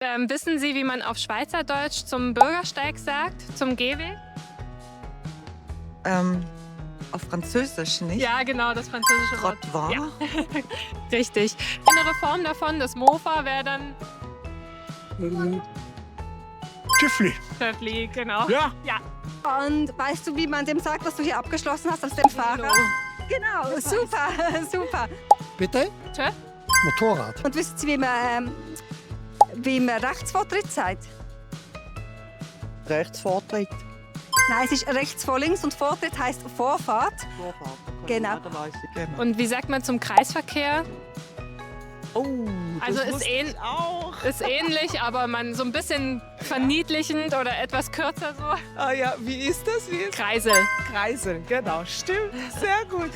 Wissen Sie, wie man auf Schweizerdeutsch zum Bürgersteig sagt, zum Gehweg? Auf Französisch, nicht? Ja, genau, das französische Wort. Trottoir? Ja. Richtig. Innere Form davon, das Mofa, wäre dann Tüffli. Töffli, genau. Ja. Und weißt du, wie man dem sagt, dass du hier abgeschlossen hast, als dem Fahrer? Genau, super, super. Bitte? Tö? Motorrad. Und wissen Sie, wie man Rechtsvortritt sagt? Rechtsvortritt. Nein, es ist rechts vor links und Vortritt heißt Vorfahrt. Genau. Und wie sagt man zum Kreisverkehr? Oh, Also das ist, wusste ich auch. ist ähnlich, aber man so ein bisschen verniedlichend oder etwas kürzer so. Ah ja, wie ist das? Kreisel. Kreisel, genau. Stimmt, sehr gut.